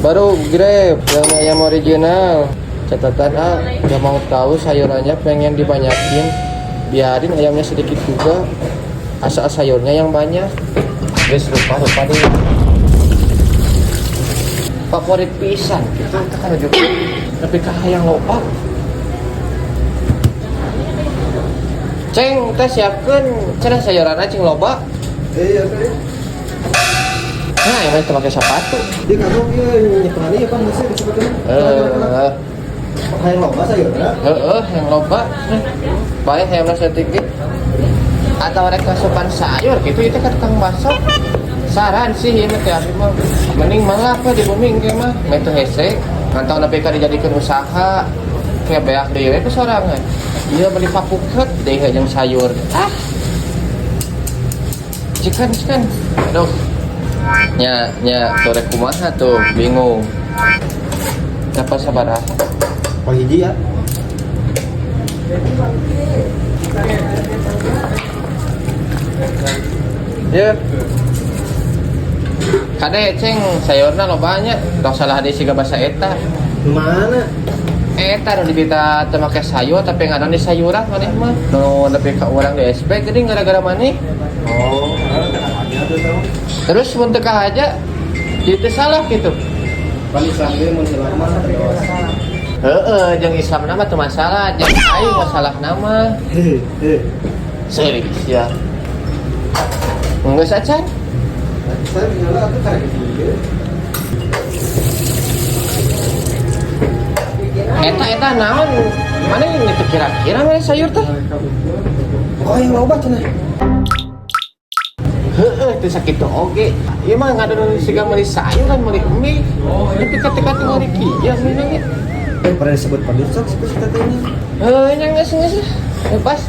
Baru Grab yang ayam original. Catatan ah, gak mau tahu sayurannya pengen dibanyakin. Biarin ayamnya sedikit juga. Asal sayurnya yang banyak. Guys, lupa lupa deh. Favorit pisan gitu itu kan juga tapi kah yang loba. Ceng, teh siapkeun cenah sayuranna cing loba. Iya, teh. Nah, yang teu make sepatu. Di kagok ieu nyekelani ya pan geus disebutkeun. Eh, Hayang loba sayurna. heeh, yang loba. Bae hayamna saeutik. Atau rek kasupan sayur gitu itu kan tukang bakso. Saran sih ini teh abi mah. Mending malah apa di bumi engke mah, meh teu hese. Ngantau nepi ka dijadikeun usaha. Kayak beak deui we sorangan. Ieu beli papuket deui jeung sayur. Ah. Cikan cikan. Aduh. Nya nya torek kumaha tuh, bingung. Dapat sabaraha? Oh hiji ya. Ya. Kade ceng sayurna loba nya, tong salah di siga basa eta. Mana? Eta nu dipita teu make sayur tapi ngadon di sayuran maneh mah. Nu nepi ka urang di SP geuning gara-gara maneh. Oh, aja tuh tau. Terus mun teu kahaja jadi teu salah gitu. Pan Islam ge mun hilap mah dosa. Heeh, jeung Islam mah teu masalah, jeung aing masalah nama. Heeh. Serius ya. Geus acan. Saya tinggal atuh karek gitu. Eta eta naon? Mana ini teu kira-kira mana sayur teh? Oh, yang loba cenah. Heeh, teu sakitu oge. Ieu mah ngadon siga meuli sayur kan meuli mie. Tapi ketika tinggal di kieu mie ge. Eh, pernah disebut produser situ si tetehnya. Heuh, nya geus geus. Bebas.